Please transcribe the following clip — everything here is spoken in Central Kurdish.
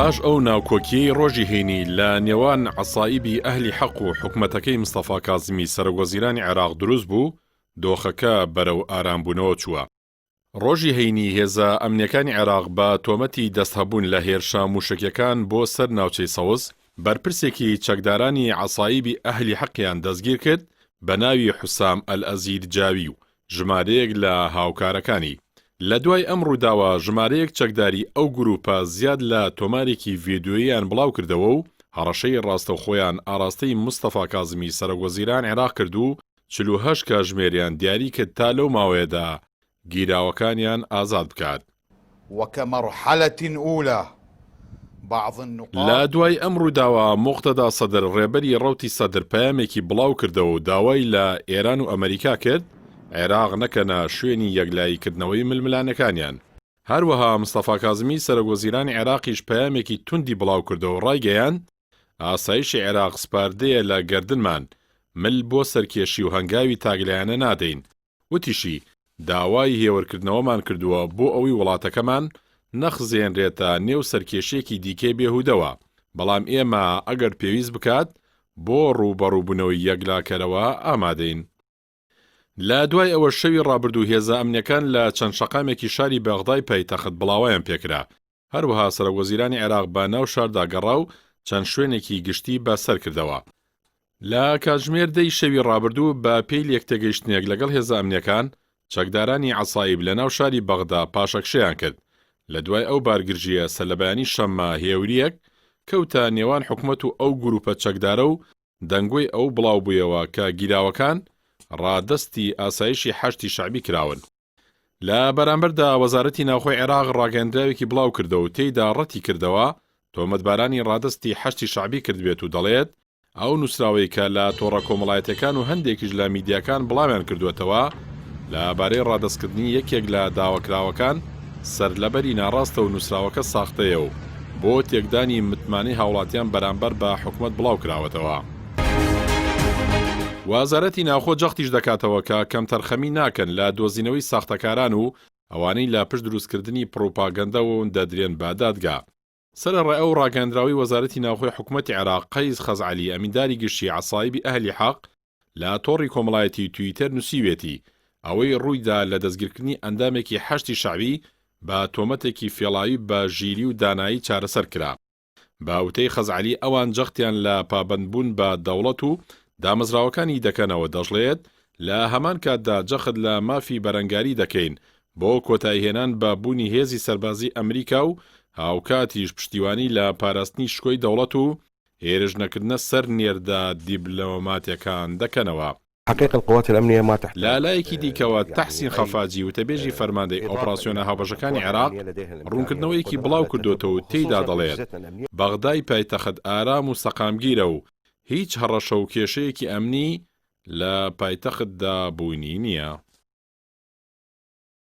پاش ئەو ناوکۆکییەی ڕۆژی هەینی لە نێوان عەسائیبی ئەهلی حەق و حکومەتەکەی مستەفا کازمی سەرۆکوەزیرانی عێراق دروست بوو، دۆخەکە بەرەو ئارامبوونەوە چووە. ڕۆژی هەینی هێزە ئەمنییەکانی عێراق بە تۆمەتی دەستهەبوون لە هێرشە مووشەکییەکان بۆ سەر ناوچەی سەوز، بەرپرسێکی چەکدارانی عەسائیبی ئەهلی حەقیان دەستگیرکرد بە ناوی حوسام ئەلئەزیرجاوی و ژمارەیەک لە هاوکارەکانی. لە دوای ئەم ڕووداوە ژمارەیەک چەکداری ئەو گرووپە زیاد لە تۆمارێکی ڤیدیۆییان بڵاوکردەوە و هەڕەشەی ڕاستەوخۆیان ئاڕاستەی مستەفا کازمی سەرۆکوەزیران عێراق کرد و 48 کاژمێریان دیاری کرد تا لەو ماوەیەدا گیراوەکانیان ئازاد بکات. وکمرحلە اولی بعض النقاط. لە دوای ئەم ڕووداوە موقتەدا سەدر ڕێبەری ڕەوتی سەدر پەیامێکی بڵاو کردەوە و داوای لە ئێران و ئەمەریکا کرد عێراق نەکەنە شوێنی یەکلایی کردنەوەی ململانێکانیان. هەروەها مستەفا کازمی سەرۆکوەزیرانی عێراقیش پەیامێکی توندی بڵاو کردەوە و ڕایگەیاند، ئاسایشی عێراق سپاردەیە لە گەردنمان، مل بۆ سەرکێشی و هەنگاوی تاکلایەنە نادەین. وتیشی، داوای هێورکردنەوەمان کردووە بۆ ئەوەی وڵاتەکەمان نەخزێنرێتە نێو سەرکێشییەکی دیکەی بێهودەوە، بەڵام ئێمە ئەگەر پێویست بکات بۆ ڕووبەڕووبوونەوەی یەکلاکەرەوە ئامادەین. لە دوای ئەوەش شەوی ڕابردوو هێزە ئەمنییەکان لە چەند شەقامێکی شاری بەغدای پایتەخت بڵاوەیان پێکرا، هەروەها سەرۆکوەزیرانی عێراق بە ناو شاردا گەڕا و چەند شوێنێکی گشتی بە سەر کردەوە. لە کاتژمێر دە ی شەوی ڕابردوو بە پێی لێکتێگەیشتنێک لەگەڵ هێزە ئەمنییەکان، چەکدارانی عەسائیب لە ناو شاری بەغدا پاشەکشەیان کرد. لە دوای ئەو بارگرژییە سەرلەبەیانی شەممە هێورییەک کەوتە نێوان حکومەت و ئەو گرووپە چەکدارە و دەنگۆی ئەو بڵاوبوویەوە کە گیراوەکان ڕادەستی ئاسایشی حەشدی شەعبی کراون. لە بەرامبەردا وەزارەتی ناوخۆی عێراق ڕاگەیەندراوێکی بڵاوکردەوە و تێیدا ڕەتیکردەوە تۆمەتبارانی ڕادەستی حەشدی شەعبی کردبێت و دەڵێت، ئەو نووسراوەی کە لە تۆڕە کۆمەڵایەتیەکان و هەندێکیش لە میدیاکان بڵاویان کردووەتەوە لە بارەی ڕادەستکردنی یەکێک لە داواکراوەکان سەرلەبەری ناڕاستە و نووسراوەکە ساختەیە و بۆ تێکدانی متمانەی هاوڵاتیان بەرامبەر بە حکومەت بڵاوکراوەتەوە. وەزارەتی ناوخۆ جەختیش دەکاتەوە کە کەمتەرخەمی ناکەن لە دۆزینەوەی ساختەکاران و ئەوانەی لە پشت دروستکردنی پڕوپاگەندەوەون دەدرێن بە دادگا. سەرەڕای ئەو ڕاگەیەندراوەی وەزارەتی ناوخۆی حکومەتی عێراق، قەیس خەزعەلی ئەمینداری گشتی عەسایبی ئەهلی حەق لە تۆڕی کۆمەڵایەتی تویتەر نووسیوێتی، ئەوەی ڕوویدا لە دەستگیرکردنی ئەندامێکی حەشدی شەعبی بە تۆمەتێکی فێڵاوی بە ژیری و دانایی چارەسەر کرا. بە وتەی خەزعەلی ئەوان جەختیان لە پابەندبوون بە دەوڵەت و دامەزراوەکانی دەکەنەوە، دەشڵێت، لە هەمان کاتدا جەخت لە مافی بەرەنگاری دەکەین بۆ کۆتاییهێنان بە بوونی هێزی سەربازی ئەمریکا و هاوکاتیش پشتیوانی لە پاراستنی شکۆی دەوڵەت و هێرش نەکردنە سەر نێردە دیبلۆماتەکان دەکەنەوە. حقیقە القوات الامنیە ما تحتاج لە لایەکی دیکەوە، تەحسین خەفاجی، وتەبێژی فەرماندەی ئۆپراسیۆنە هاوبەشەکانی عێراق، ڕوونکردنەوەیەکی بڵاوکردۆتەوە و تێیدا دەڵێت، بەغدای پایتەخت ئارام و سەقامگیرە و هیچ هەڕەشە و کێشەیەکی ئەمنی لە پایتەختدا بوونی نییە.